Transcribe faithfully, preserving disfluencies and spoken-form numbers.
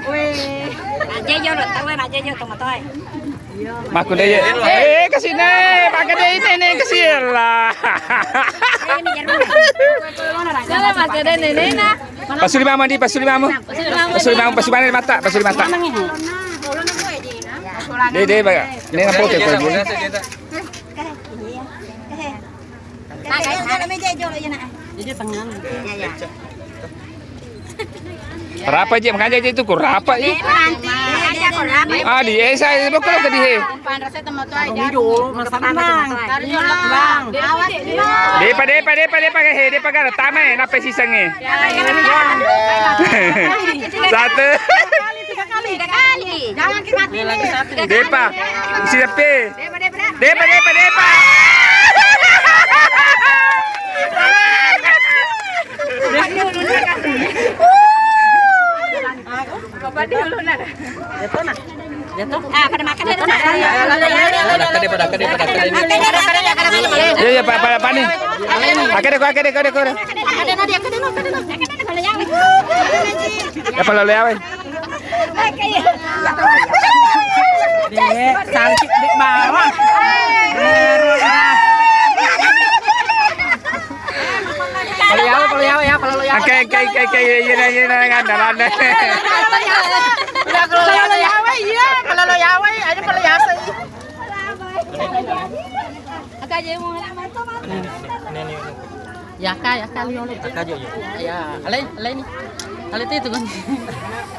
Weh. Aja jolo, tahu aja jolo, teman-teman. Makku deh, ya. Eh, kasih nih, pakai deh ini, nih, kasih lah. Jangan pakai deh, nih, nih, nah. Pasuli mama di, pasuli mama. Pasuli mama, pasuli mama mata, pasuli mata. Deh, deh, baga. Ini apa, oke, oke. Rapa je, makanya je itu kurapa je. Ah, di esa, eh, bokol ke di he. Depa, depa, depa, depa, he, depa, gara tama, eh, napa sisang, eh. Satu. Tiga kali. Jangan kena. Depa, isi depe. Depa, depa, depa. Jatuh, nah. Jatuh. Ah, pada makan, pada makan. Pada kede, pada kede, pada kede. Iya, iya, Pak, Pak, Pak nih. Akede ko, akede ko, akede ko. Akede no, dia, akede no, akede no. Ya, pala le awe. Dek, salcik dek bawah. Kalau yawa, kalau yawa ya, kalau yawa. Oke, oke, oke, oke, iya, iya, iya, iya, andalan. Ya, kalau yawa, iya, kalau yawa, aja kalau yawa. Aka je mo. Ya, Kak, ya, Kak, lihat. Aka je, ya. Ya, alai, alai ni. Alai itu kan.